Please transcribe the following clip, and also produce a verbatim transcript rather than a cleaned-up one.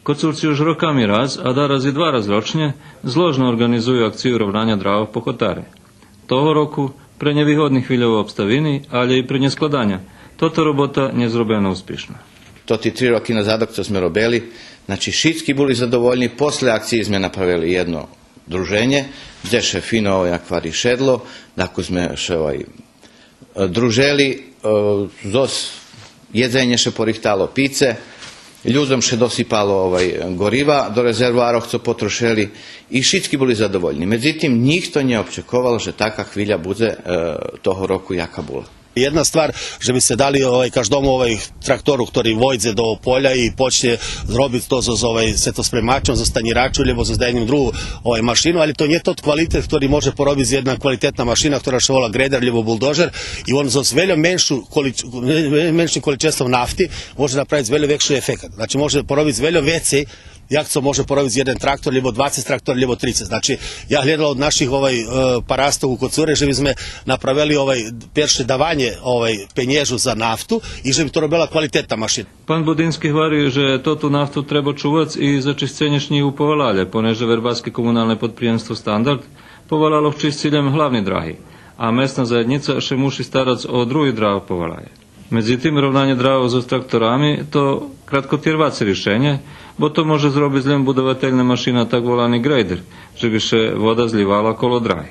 Коцурци уж роками раз, а дараз и два раз рочнє, зложно орґанизую акцию ровнаня дравох по хотаре. Того року, пре нєвигодни хвильови обставини, алє и пре нєскладаня, тота робота нє зробена успишно. Тоти три роки назад, цо зме робели, значи, шицки були задовольни. После акциї зме направели єдно друженє, дзе ше фино, овай, аквари шедло, дакус зме ше, овай, е, дружели, е, зоз єдзенє ше порихтало, пице, людзом ше досипало, овай, горива до резервоарох, цо потрошели, и шицки були задовольни. Медзитим, нїхто нє обчековал же така хвиля будзе, е, того року яка була. Єдна ствар, же би сце дали, овай, каждому, овай, трактору хтори войдзе до поля и почнє робиц то зоз, овай, сетоспремачом, зоз танїрачом, лєбо зоз єдну другу, овай, машину, алє то нє тот квалитет хтори може поробиц єдна квалитетна машина, хтора ше вола гредер лєбо булдожер, и вон зоз вельо меншу колич-, меншим количеством нафти може направиц вельо векши ефекат. Значи, може поробиц вельо вецей як цо може поробиц єден трактор, лєбо двацец трактор, лєбо трицец. Значи, я глєдал од наших, овай, е, парастох у Коцуре же би зме направели, овай, перше даванє, овай, пенєжу за нафту и же би то робела квалитетна машина. Пан Будински гвари же тоту нафту треба чувац и за чисценє шнїгу по валалє, понеже вербаске комуналне подприємство Стандард по валалох чисци лєм главни драги, а месна заєднїца ше муши старац о други дравох по валалє. Медзитим, ровнанє дравох зоз тракторами то краткотирваце ришенє, бо то може зробиц лєм будовательна машина, так волани грейдер, же би ше вода злївала коло драги.